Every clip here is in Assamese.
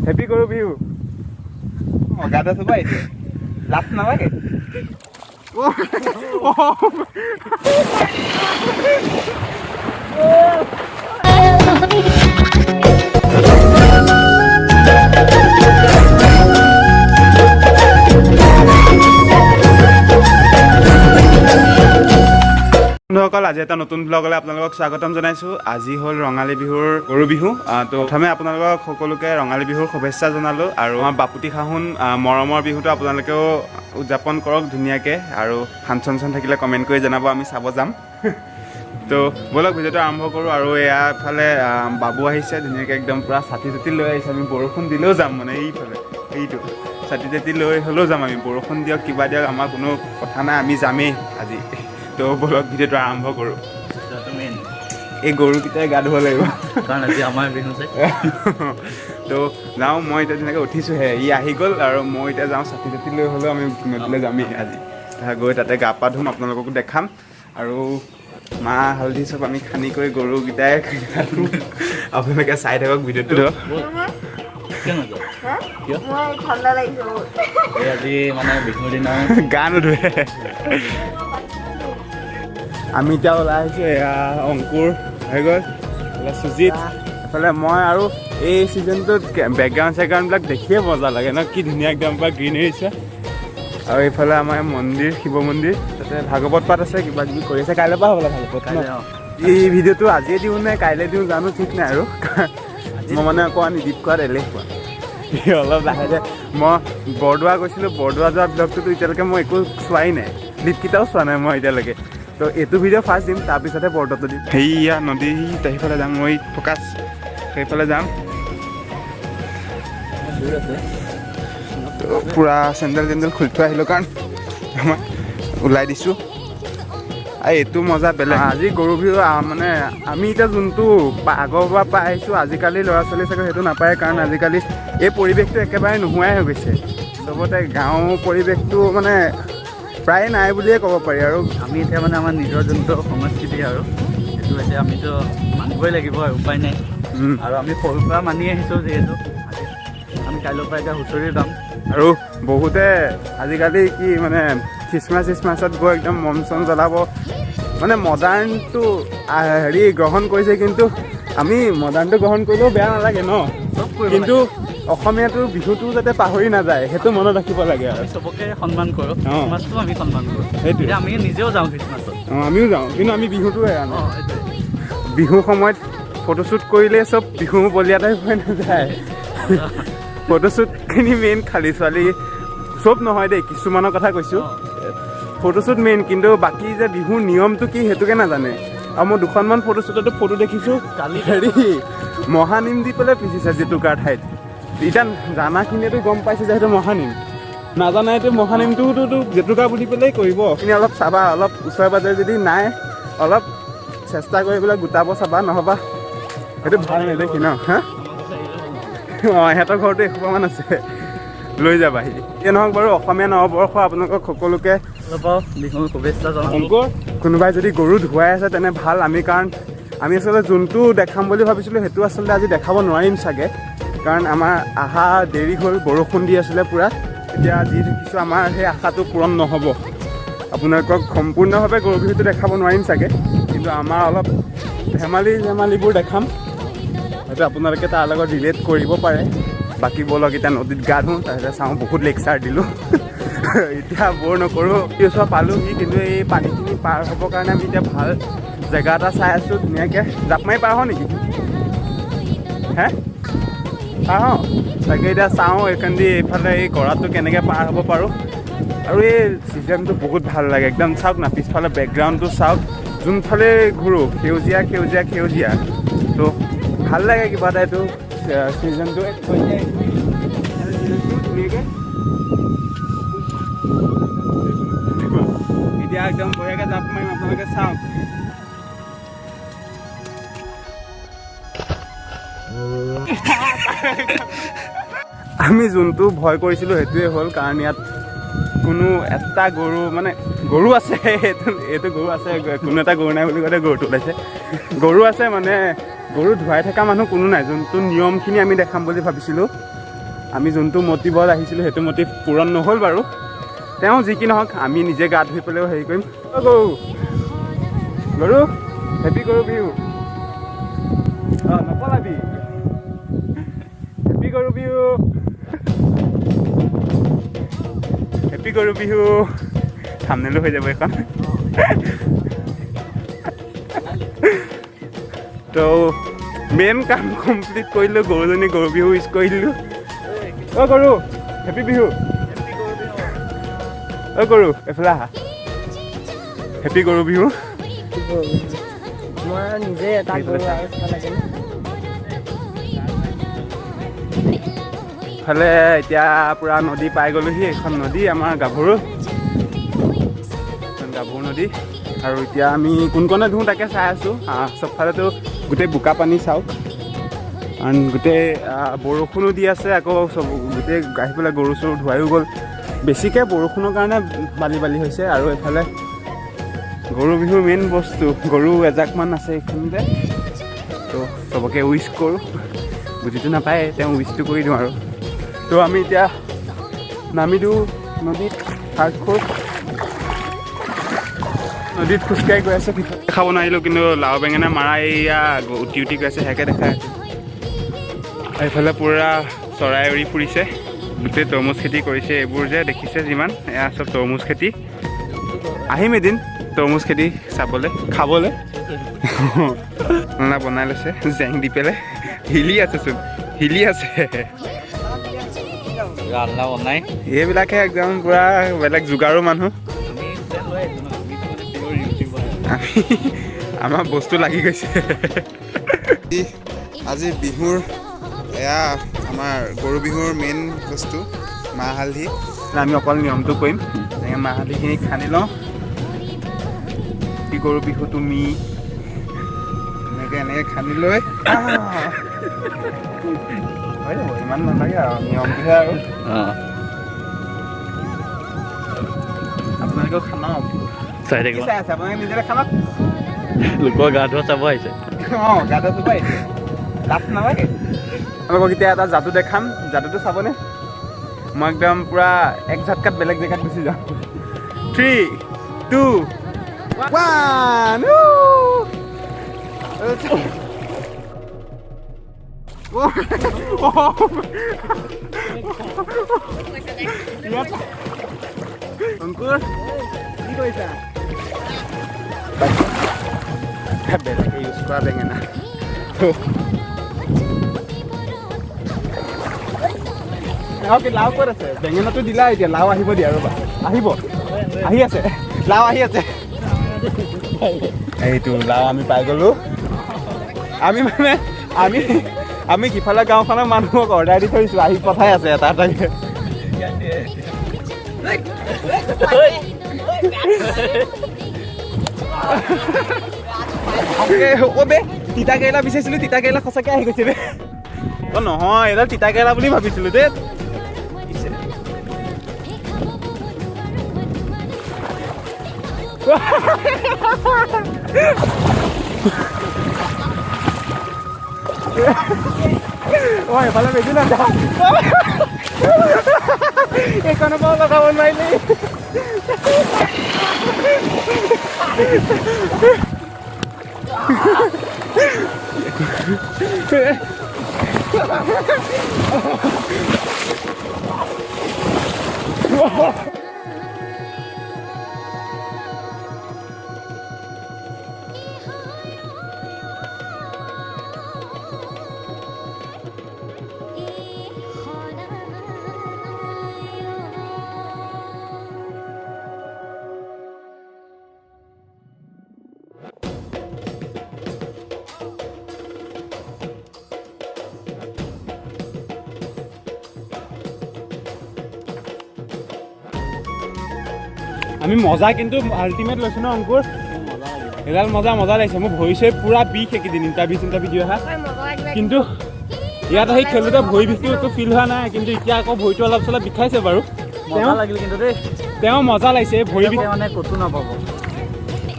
হেপী গৰু বিহু। গা ধুব আহিছে, লাজ নালাগে। বন্ধুসকল, আজি এটা নতুন ব্লগলৈ আপোনালোকক স্বাগতম জনাইছোঁ। আজি হ'ল ৰঙালী বিহুৰ গৰু বিহু। তো প্ৰথমে আপোনালোকক সকলোকে ৰঙালী বিহুৰ শুভেচ্ছা জনালোঁ আৰু আমাৰ বাপুতি সাহোন মৰমৰ বিহুটো আপোনালোকেও উদযাপন কৰক ধুনীয়াকৈ। আৰু ফাংচন চাংচন থাকিলে কমেণ্ট কৰি জনাব, আমি চাব যাম। তো ব'লক ভিডিঅ'টো আৰম্ভ কৰোঁ। আৰু এয়া এফালে বাবু আহিছে ধুনীয়াকৈ, একদম পূৰা ছাতি তাতি লৈ আহিছে। আমি বৰষুণ দিলেও যাম, মানে এইফালে এইটো ছাতি তাতি লৈ হ'লেও যাম আমি। বৰষুণ দিয়ক কিবা দিয়ক আমাৰ কোনো কথা নাই, আমি যামেই আজি। তো ব'লক ভিডিঅ'টো আৰম্ভ কৰোঁ। এই গৰুকেইটাই গা ধুব লাগিব, কাৰণ আজি আমাৰ বিহু যে। তো যাওঁ, মই এতিয়া ধুনীয়াকৈ উঠিছোঁহে, ই আহি গ'ল আৰু মই এতিয়া যাওঁ। ছাতি তাতি লৈ হ'লেও আমি নদীলৈ যামেই আজি। তাৰপিছত গৈ তাতে গা পা ধুম, আপোনালোককো দেখাম। আৰু মাহ হালধি চব আমি সানি কৰি গৰুকেইটাই গা ধুম। আপোনালোকে চাই থাকক ভিডিঅ'টো। কিয় নাযাওঁ? কিয়? মই ঠাণ্ডা লাগিছে বহুত। এই আজি মানে বিহুৰ দিনা গা নোধোৱে। আমি এতিয়া ওলাই আহিছোঁ। এয়া অংকুৰ হৈ গ'ল, এইফালে সুজিত, এফালে মই। আৰু এই ছিজনটোত বেকগ্ৰাউণ্ড চেকগ্ৰাউণ্ডবিলাক দেখিয়ে মজা লাগে ন, কি ধুনীয়া একদম পূৰা গ্ৰীনেৰী আছে। আৰু এইফালে আমাৰ মন্দিৰ, শিৱ মন্দিৰ, তাতে ভাগৱত পাঠ আছে, কিবা কিবি কৰি আছে। কাইলৈৰ পৰা হ'বলা ভাগৱত ন? কাইলৈ, অ। এই ভিডিঅ'টো আজিয়ে দিওঁ নে কাইলৈ দিওঁ জানো ঠিক নাই। আৰু মই মানে অকণমান এডিট কৰাত এলেহুৱা অলপ। লাহে লাহে মই বৰদোৱা গৈছিলোঁ, বৰদোৱা যোৱা ব্লগটোতো এতিয়ালৈকে মই একো চোৱাই নাই, ক্লিপকেইটাও চোৱা নাই মই এতিয়ালৈকে। তো এইটো ভিডিঅ' ফাৰ্ষ্ট দিম, তাৰপিছতহে বৰদোৱাটো দিম। সেইয়া নদী, সেইফালে যাম মই, ফকাচ সেইফালে যাম। দূৰ আছে। তো পূৰা চেণ্ডেল তেণ্ডেল খুলি থৈ আহিলোঁ, কাৰণ আমাৰ ওলাই দিছোঁ। আৰু এইটো মজা বেলেগ। আজি গৰু বিহু, মানে আমি এতিয়া যোনটো আগৰ পৰা পাই আহিছোঁ, আজিকালি ল'ৰা ছোৱালী চাগে সেইটো নাপায়, কাৰণ আজিকালি এই পৰিৱেশটো একেবাৰে নোহোৱাই হৈ গৈছে চবতে। গাঁৱৰ পৰিৱেশটো মানে প্ৰায় নাই বুলিয়ে ক'ব পাৰি। আৰু আমি এতিয়া মানে আমাৰ নিজৰ যোনটো সংস্কৃতি আৰু সেইটো এতিয়া আমিতো মানিবই লাগিব আৰু উপায় নাই। আৰু আমি সৰুৰ পৰা মানি আহিছোঁ যিহেতু, আজি আমি কাইলৈৰ পৰা এতিয়া হুঁচৰি গাম। আৰু বহুতে আজিকালি কি মানে খ্ৰীষ্টমাছ খ্ৰীষ্টমাছত গৈ একদম মম চম জ্বলাব, মানে মডাৰ্ণটো হেৰি গ্ৰহণ কৰিছে। কিন্তু আমি মডাৰ্ণটো গ্ৰহণ কৰিলেও বেয়া নালাগে ন? চব কৰিব। কিন্তু অসমীয়াটো বিহুটো যাতে পাহৰি নাযায়, সেইটো মনত ৰাখিব লাগে। আৰু আমি চবকে সন্মান কৰোঁ। খ্ৰীষ্টমাছটো আমি সন্মান কৰোঁ। সেইটোৱে। এতিয়া আমি নিজেও যাওঁ খ্ৰীষ্টমাছত। অঁ, আমিও যাওঁ, কিন্তু আমি বিহুটো এৰা নাই। অঁ, সেইটোৱে। বিহু সময়ত ফটোশ্বুট কৰিলে চব বিহু বলিয়া টাইপ হৈ নাযায়। ফটোশ্বুটখিনি মেইন, খালী ছোৱালী চব নহয় দেই, কিছুমানৰ কথা কৈছোঁ। ফটোশ্বুট মেইন, কিন্তু বাকী যে বিহুৰ নিয়মটো কি সেইটোকে নাজানে। আৰু মই দুখনমান ফটোশ্বুটতো ফটো দেখিছোঁ, কালি হেৰি মহানিম দি পেলাই পিচিছে জেতুকাৰ ঠাইত। এতিয়া জানাখিনিয়েতো গম পাইছে যে সেইটো মহানিম, নাজানাইতো মহানিমটোতো জেতুকা বুলি পেলাই কৰিব। এইখিনি অলপ চাবা, অলপ ওচৰে পাজৰে যদি নাই অলপ চেষ্টা কৰি পেলাই গোটাব চাবা, নহ'বা সেইটো ভাল নেদেখি ন। হা, অঁ, ইহঁতৰ ঘৰটো এসোপামান আছে, লৈ যাবাহি। যিয়ে নহওক বাৰু, অসমীয়া নৱবৰ্ষ আপোনালোকক সকলোকে অলপ বিহুৰ শুভেচ্ছা জনালোঁ। অংকুৰ, কোনোবাই যদি গৰু ধুৱাই আছে তেনে ভাল। আমি কাৰণ আমি আচলতে যোনটো দেখাম বুলি ভাবিছিলোঁ সেইটো আচলতে আজি দেখাব নোৱাৰিম চাগে, কাৰণ আমাৰ অহা দেৰি হ'ল, বৰষুণ দি আছিলে পূৰা। এতিয়া যি দেখিছোঁ আমাৰ সেই আশাটো পূৰণ নহ'ব। আপোনালোকক সম্পূৰ্ণভাৱে গৰু বিহুটো দেখাব নোৱাৰিম চাগে, কিন্তু আমাৰ অলপ ধেমালি ধেমালিবোৰ দেখাম, হয়তো আপোনালোকে তাৰ লগত ৰিলেট কৰিব পাৰে। বাকী ব'লক এতিয়া নদীত গা ধুওঁ, তাৰপিছত চাওঁ। বহুত লেকচাৰ দিলোঁ, এতিয়া ব'ৰ নকৰোঁ। এই ওচৰ পালোহি, কিন্তু এই পানীখিনি পাৰ হ'বৰ কাৰণে আমি এতিয়া ভাল জেগা এটা চাই আছোঁ। ধুনীয়াকৈ জাপ মাৰি পাৰ হওঁ নেকি? হে, পাৰ হওঁ তাকে। এতিয়া চাওঁ এইখনেদি এইফালে এই গৰাটো কেনেকৈ পাৰ হ'ব পাৰোঁ। আৰু এই ছিজনটো বহুত ভাল লাগে একদম। চাওক না পিছফালে বেকগ্ৰাউণ্ডটো চাওক, যোনফালে ঘূৰোঁ সেউজীয়া সেউজীয়া সেউজীয়া। তো ভাল লাগে কিবা এটা এইটো ছিজনটো ধুনীয়াকৈ। এতিয়া একদম বঢ়িয়াকৈ জাপ মাৰিম, আপোনালোকে চাওক। আমি যোনটো ভয় কৰিছিলোঁ সেইটোৱে হ'ল, কাৰণ ইয়াত কোনো এটা গৰু, মানে গৰু আছে, এইটো গৰু আছে, কোনো এটা গৰু নাই বুলি কওঁতে গৰুটো ওলাইছে। গৰু আছে মানে গৰু ধুৱাই থকা মানুহ কোনো নাই। যোনটো নিয়মখিনি আমি দেখাম বুলি ভাবিছিলোঁ আমি যোনটো মটিভত আহিছিলোঁ, সেইটো মটিভ পূৰণ নহ'ল বাৰু। তেওঁ যি কি নহওক, আমি নিজে গা ধুই পেলাইও হেৰি কৰিম। অ' গৰু, গৰু, হেপী গৰু বিহু। অঁ, নপলাবি। হেপী গৰু বিহু, হেপী গৰু বিহু। থামনেলো হৈ যাব এইখন। তো মেইন কাম কমপ্লিট কৰিলোঁ, গৰুজনী গৰু বিহু উইচ কৰি দিলোঁ। অ' গৰু, হেপী বিহু। অ' গৰু, এইফালে আহা। হেপী গৰু বিহু। মই নিজে এটা গৰু আৰু কিবা লাগে। ইফালে এতিয়া পূৰা নদী পাই গ'লোহি। এইখন নদী আমাৰ গাভৰু, এইখন গাভৰু নদী। আৰু এতিয়া আমি কোনকণে ধুওঁ তাকে চাই আছোঁ। চবফালেতো গোটেই বোকা পানী চাওক, কাৰণ গোটেই বৰষুণো দি আছে। আকৌ চব গোটেই আহি পেলাই গৰু চৰু ধুৱাইও গ'ল। বেছিকৈ বৰষুণৰ কাৰণে বালি বালি হৈছে। আৰু এইফালে গৰু বিহুৰ মেইন বস্তু গৰু এজাকমান আছে এইখিনিতে। তো চবকে উইচ কৰোঁ, বুজিটো নাপায়, তেওঁ উইচটো কৰি দিওঁ আৰু। তো আমি এতিয়া নামি দিওঁ নদীত। ফাৰ্ষ্ট খোজ নদীত খোজকাঢ়ি গৈ আছে। দেখাব নোৱাৰিলোঁ, কিন্তু লাও বেঙেনা মাৰা এইয়া উটি উটি গৈ আছে, সেয়াকে দেখাই আছে। এইফালে পূৰা চৰাই উৰি ফুৰিছে। গোটেই তৰমুজ খেতি কৰিছে। এইবোৰ যে দেখিছে যিমান, এয়া চব তৰমুজ খেতি। আহিম এদিন তৰমুজ খেতি চাবলৈ, খাবলৈ। না, বনাই লৈছে জেং দি পেলাই। হিলি আছে চোন, হিলি আছে। ৰান্না বনাই। এইবিলাকহে একদম পূৰা বেলেগ যোগাৰো মানুহ। আমি লৈ আহিছোঁ ন, আমিতো মানে পিয়'ৰ ইউটিউবাৰ। আমি আমাৰ বস্তু লাগি গৈছে। আজি বিহুৰ এয়া আমাৰ গৰু বিহুৰ মেইন বস্তু মাহ হালধি। আমি অকল নিয়মটো কৰিম। তেনেকৈ মাহ হালধিখিনি খান্দি লওঁ। কি গৰু বিহু তুমি। এনেকৈ এনেকৈ খান্দি লৈ হৈ যাব, ইমান নালাগে আৰু, নিয়মটোহে আৰু। আপোনালোকেও খানক। চাই কি থাকিব। চাই আছে আপোনালোকে? নিজে খানক। লোকৰ গা ধোৱা চাব আহিছে। অঁ, গা ধোৱা চাব আহিছে, লাজ নালাগে। আপোনালোকক এতিয়া এটা যাদু দেখাম। যাদুটো চাবনে? মই একদম পূৰা এক ঝাটকাত বেলেগ জেগাত গুচি যাম। 3, 2, 1। অংকুৰ, কি কৰিছা? বেলেগে ইউজ কৰা বেঙেনা। লাও কি, লাও ক'ত আছে? বেঙেনাটো দিলা, এতিয়া লাও আহিব দিয়া। ৰ'বা, আহিব, আহি আছে, লাও আহি আছে। এইটো লাও আমি পাই গ'লো। আমি মানে আমি সিফালে গাঁওখনৰ মানুহক অৰ্ডাৰ দি থৈছোঁ, আহি পঠাই আছে এটা এটাকে। অ' বে, তিতা কেৰেলা বিচাৰিছিলোঁ, তিতা কেৰেলা সঁচাকৈ আহি গৈছে বে। অ' নহয়, এইডাল তিতা কেৰেলা বুলি ভাবিছিলোঁ দেই। অ', এইফালে বেছি নাযাওঁ। এইখনৰ পৰাও লগাব নোৱাৰিলি। আমি মজা কিন্তু আল্টিমেট লৈছোঁ ন অংকুৰ? এডাল মজা মজা লাগিছে। মোৰ ভৰি চৰি পূৰা বিষ এইকেইদিন, ইণ্টাৰভিউ চিণ্টাৰভিউ দি অহা। কিন্তু ইয়াত আহি খেলোঁতে ভৰি বিষটো একো ফিল হোৱা নাই, কিন্তু এতিয়া আকৌ ভৰিটো অলপ চলপ বিষাইছে বাৰু। মজা লাগিল কিন্তু দেই। তেওঁ মজা লাগিছে, এই ভৰি বিষ মানে ক'তো নাপাব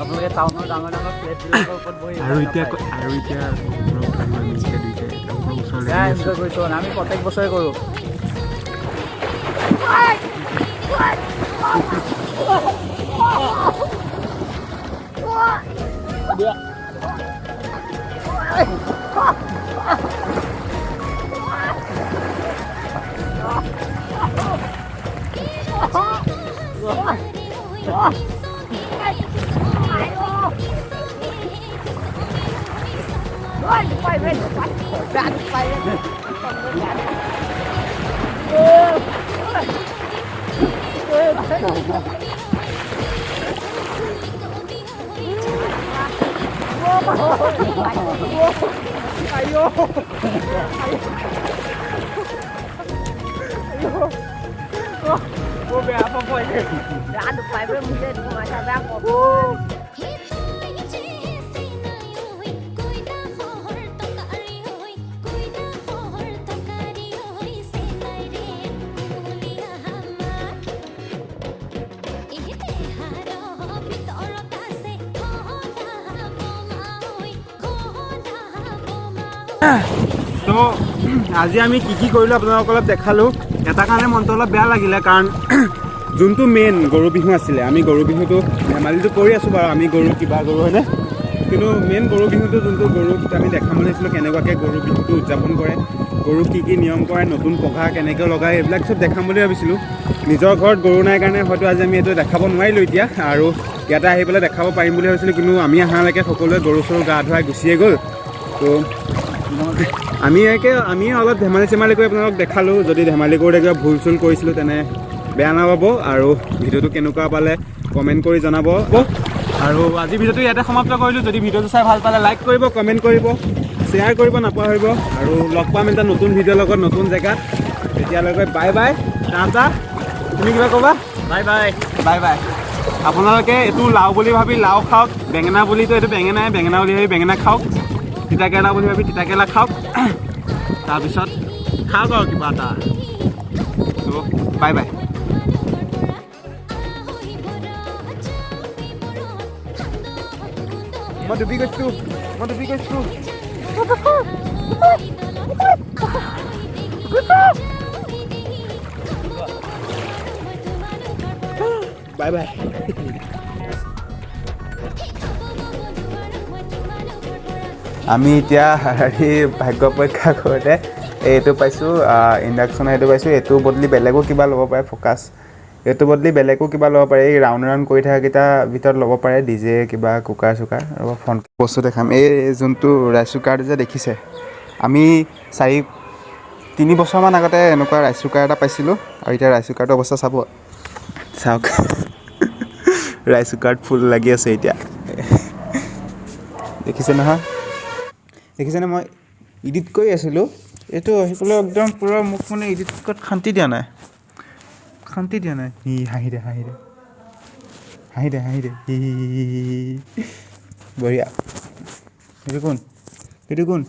আপোনালোকে। টাউনৰ ডাঙৰ ডাঙৰ ফ্লেটবিলাকৰ ওপৰত বহি আৰু এতিয়া, আৰু এতিয়া দুইটাই এনজয় কৰিছোঁ মানে। আমি প্ৰত্যেক বছৰে কৰোঁ। তো আজি আমি কি কি কৰিলোঁ আপোনালোকক অলপ দেখালোঁ। এটা কাৰণে মনটো অলপ বেয়া লাগিলে, কাৰণ যোনটো মেইন গৰু বিহু আছিলে, আমি গৰু বিহুটো ধেমালিটো কৰি আছোঁ বাৰু, আমি গৰু কিবা গৰু হয়নে, কিন্তু মেইন গৰু বিহুটো যোনটো গৰুক আমি দেখাম বুলি ভাবিছিলোঁ, কেনেকুৱাকৈ গৰু বিহুটো উদযাপন কৰে, গৰু কি কি নিয়ম কৰে, নতুন পঘা কেনেকৈ লগায়, এইবিলাক চব দেখাম বুলি ভাবিছিলোঁ। নিজৰ ঘৰত গৰু নাই কাৰণে হয়তো আজি আমি এইটো দেখাব নোৱাৰিলোঁ এতিয়া, আৰু ইয়াতে আহি পেলাই দেখাব পাৰিম বুলি ভাবিছিলোঁ, কিন্তু আমি অহালৈকে সকলোৱে গৰু চৰু গা ধুৱাই গুচিয়ে গ'ল। তো আমি আমি অলপ ধেমালি চেমালি কৰি আপোনালোকক দেখালোঁ। যদি ধেমালি কৰোঁতে কিবা ভুল চুল কৰিছিলোঁ তেনে বেয়া নাপাব, আৰু ভিডিঅ'টো কেনেকুৱা পালে কমেণ্ট কৰি জনাব। আৰু আজি ভিডিঅ'টো ইয়াতে সমাপ্ত কৰিলোঁ। যদি ভিডিঅ'টো চাই ভাল পালে লাইক কৰিব, কমেণ্ট কৰিব, শ্বেয়াৰ কৰিব নাপাহৰিব, আৰু লগ পাম এটা নতুন ভিডিঅ'ৰ লগত নতুন জেগাত। তেতিয়ালৈকে বাই বাই, টাটা। তুমি কিবা ক'বা? Bye bye. Bye bye. আপোনালোকে এইটো লাও বুলি ভাবি লাও খাওক, বেঙেনা বুলিতো এইটো বেঙেনাই, বেঙেনা বুলি ভাবি বেঙেনা খাওক, তিতাকেৰেলা বুলি ভাবি তিতাকেৰেলা খাওক, তাৰপিছত খাওক আৰু কিবা এটা। ত' বাই বাই। মই ডুবি গৈছোঁ, মই ডুবি গৈছোঁ। Bye bye. আমি এতিয়া হেৰি ভাগ্য পৰীক্ষা কৰোঁতে এইটো পাইছোঁ, ইণ্ডাকশ্যন এইটো পাইছোঁ। এইটো বদলি বেলেগো কিবা ল'ব পাৰে, ফ'কাছ এইটো বদলি বেলেগো কিবা ল'ব পাৰে, এই ৰাউণ্ড ৰাউণ্ড কৰি থকাকেইটা ভিতৰত ল'ব পাৰে, ডিজে কিবা কুকাৰ চুকাৰ। ৰ'ব ফোন বস্তু দেখাম। এই যোনটো ৰাইচ কুকাৰটো যে দেখিছে, আমি 3 বছৰমান আগতে এনেকুৱা ৰাইচ কুকাৰ এটা পাইছিলোঁ, আৰু এতিয়া ৰাইচ কুকাৰটোৰ অৱস্থা চাব, চাওক ৰাইচ কুকাৰত ফুল লাগি আছে এতিয়া, দেখিছে নহয়? দেখিছেনে মই এডিট কৰি আছিলোঁ, এইটো আহি পেলাই একদম পূৰা মোক মানে এডিট কৰাত শান্তি দিয়া নাই, শান্তি দিয়া নাই। ই হাঁহি দে, হাঁহি দে, হাঁহি দে, হাঁহি দে, বঢ়িয়া। সেইটো কোন? সেইটো কোন?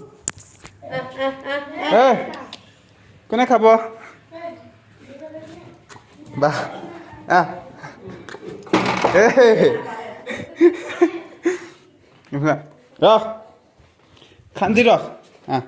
কোনে খাব? বাহ, আহ, ৰখ, শান্তি ৰখ। আহ,